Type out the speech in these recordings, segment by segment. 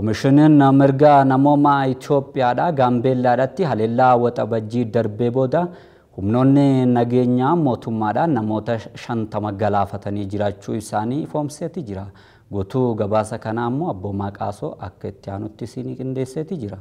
Komishiniin mirga namoomaa Itoophiyaadha Gaambeellaadhaatti haleellaa waxabajjii darbee booda humnoonni nageenyaa mootummaadhaan namoota 50 galaafatanii jiraachuu isaanii ifoomseeti jira. Guutuu gabaasa kanaa ammoo Abboomaa Qaasoo akka itti aanutti isinii qindeesseeti jira.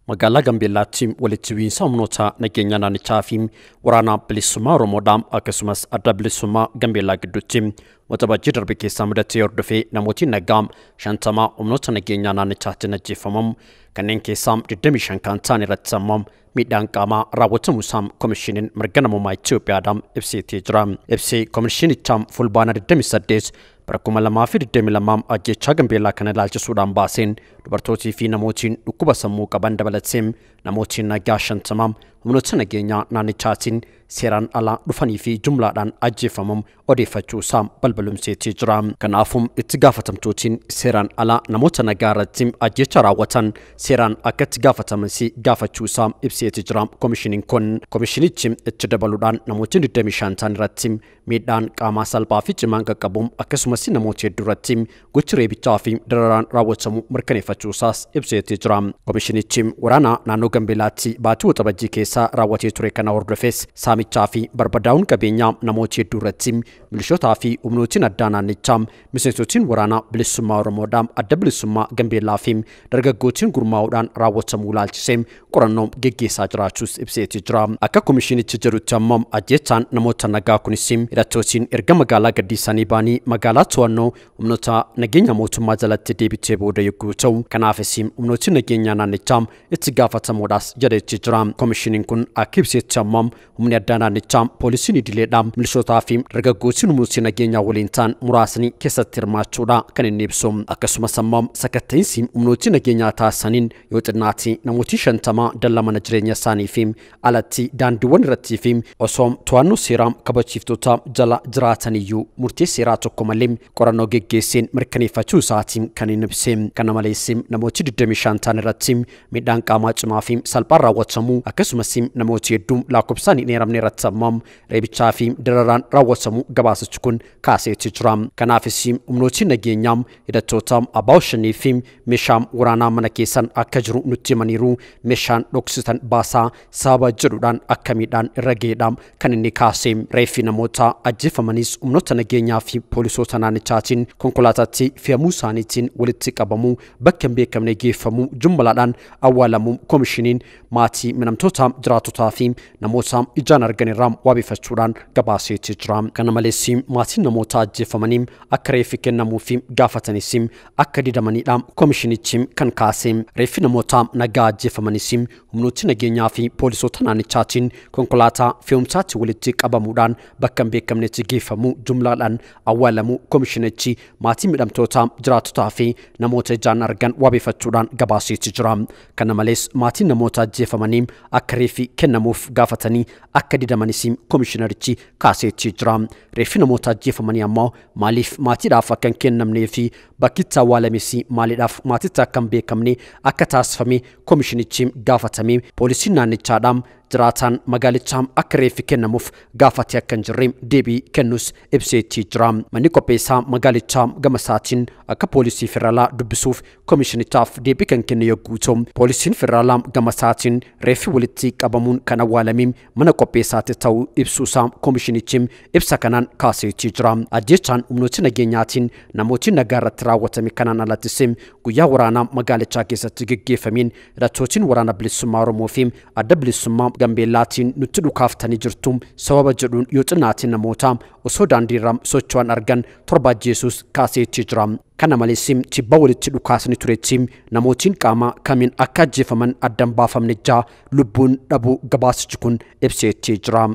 Magaalaa Gaambeellaatti walitti bu'iinsa humnoota nageenyaa naannichaa fi waraana bilisummaa Oromoodhaan akkasumas adda bilisummaa Gaambeellaa gidduutti waxabajjii darbe keessaa mudatee hordofee namooti nagaa 50 humnoota nageenyaa naannichaatiin ajjeefaman kanneen keessaa 25 kan ta'an irratti ammoo miidhaan qaamaa raawwatamuu isaa Komishiniin mirga namummaa Itoophiyaadhaan ibseetee jira. Ibsi komishinichaa fulbaana 28 bara 2022 ajjechaa Gaambeellaa kana ilaalchisuudhaan baaseen dubartootii fi namootiin dhukkuba sammuu qaban dabalatee namootiin nagaa 50 humnoota nageenyaa naannichaatiin seeraan alaa dhufanii fi jumlaadhaan ajjeefamuun odeeffachuu isaa balbalumseetii jira. Kanaafuu itti gaafatamtootiin seeraan alaa namoota nagaa irratti ajjecha raawwatan seeraan akka itti gaafatamas gaafachuu isaa ibseetii jira. Komishiniin kun komishinichi itti dabaluudhaan namootni 25 ta'an irratti miidhaan qaamaa salphaa fi cimaan qaqqabuun akkasumas namoota hedduu irratti gochi reebichaa fi dararaan raawwatamu mirkaneeffachuu isaas ibseetii jira. Komishinichi waraana naannoo Gaambeellaatti baatii waxabajjii keessa raawwatee ture kana hordofes saamichaa fi barbadaa'uun qabeenyaa namoota hedduu irratti milishootaa fi humnootiin addaa naannichaa miseensotiin waraanaa bilisummaa Oromoodhaan adda bilisummaa Gaambeellaa fi dargaggootiin gurmaa'uudhaan raawwatamuu ilaalchisee qorannoo geggeessaa jiraachuus ibseetii jira. Akka komishinichi jedhutti ammoo ajjechaan namoota nagaa kunis hidhattootiin erga magaalaa gadhiisanii ba'anii magaalaa to'annoo humnoota nageenya mootummaa jalatti deebitee booda yogguu ta'u kanaafis humnooti nageenyaa naannichaa itti gaafatamuudhaas jedheetii jira. Komishiniin kun akka ibseetti ammoo humni addaa naannichaa poolisiin idileedhaan milishootaa fi dargaggootiin humnooti nageenyaa waliin ta'an muraasni keessatti hirmaachuudha kan inni ibsu. Akkasumas ammoo sakatta'iinsi humnooti nageenyaa taasisaniin yoo xinnaatti namooti 50 dallaa mana jireenya isaanii fi alatti daandiiwwan irrattii fi osoo to'annoo seeraa kabachiiftota jala jiraataniyyuu murtee seeraa tokko malee qorannoo geggeesseen mirkaneeffachuu isaatiin kan inni ibse. Kana malees namooti 25 ta'an irratti miidhaan qaamaa cimaa fi salphaan raawwatamuu akkasumas namooti hedduun lakkoofsaan hin eeramne irratti ammoo reebichaa fi dararaan raawwatamuu gabaasichi kun kaaseetii jira. Kanaafis humnooti nageenyaa hidhattoota abbaa shanii fi meeshaa waraanaa mana keessan akka jiru nutti himaniiru meeshaan dhoksitan baasaa sababa jedhuudhaan akka miidhaan irra ga'eedhaan kan inni kaase. Reeffi namoota ajjeefamanis humnoota nageenyaa fi poolisoota naannichaatiin konkolaataatti fe'amuu isaaniitiin walitti qabamuu bakka hin beekamne geeffamuu jumlaadhaan awwaalamuu komishiniin maatii miidhamtoota jiraatotaa fi namoota ijaan argan irraa wabeeffachuudhaan gabaaseetii jira. Kana malees maatiin namoota ajjeefamanii akka reeffi kennamuu fi gaafatanis akka didamaniidha komishinichi kan kaase. Reeffi namoota nagaa ajjeefamanis humnooti nageenyaa fi poolisoota naannichaatiin konkolaataa fe'umsaatti walitti qabamuudhaan bakka hin beekamnetti geeffamuu jumlaadhaan awwaalamuu komishinichi maatii miidhamtoota jiraatotaa fi namoota ijaan argan wabeeffachuudhaan gabaaseetii jira. Kana malees maatiin namoota ajjeefamanii akka reeffi kennamuuf gaafatanii akka didamanis komishinarichi kaaseetii jira. Reeffi namoota ajjeefamanii ammoo maaliif maatiidhaaf akka hin kennamnee fi bakki itti awwaalames maaliidhaaf maatiitti akka hin beekamne akka taasifame komishinichi gaafatamee poolisiin naannichaadhaan jiraataan magaalichaa akka reeffi kennamuuf gaafatee akka hin jirre deebii kennus ibseetii jira. Manni qopheessaa magaalichaa gama isaatiin akka poolisii federaalaa dubbisuuf komishinichaaf deebii kan kenne yogguu ta'u poolisiin federaalaa gama isaatiin reeffi walitti qabamuun kan awwaalame mana qopheessaatti ta'uu ibsuusaa komishinichi ibsa kanaan kaaseetii jira. Ajjechaan humnooti nageenyaatiin namooti nagaa irratti raawwatame kanaan alattis guyyaa waraanaa magaalichaa keessatti geggeeffameen hidhattootiin waraana bilisummaa Oromoo fi adda bilisummaa Gaambeellaatiin nutti dhukaaftanii jirtu sababa jedhuun yoo xinnaatti namoota osoo daandiirra socho'an argan 7 ajjeesuus kaaseetii jira. Kana malees tibba walitti dhukaasni turetti namootiin qaama kamiin akka ajjeefaman addan baafamne jaa lubbuun dhabuu gabaasichi kun ibseetii jira.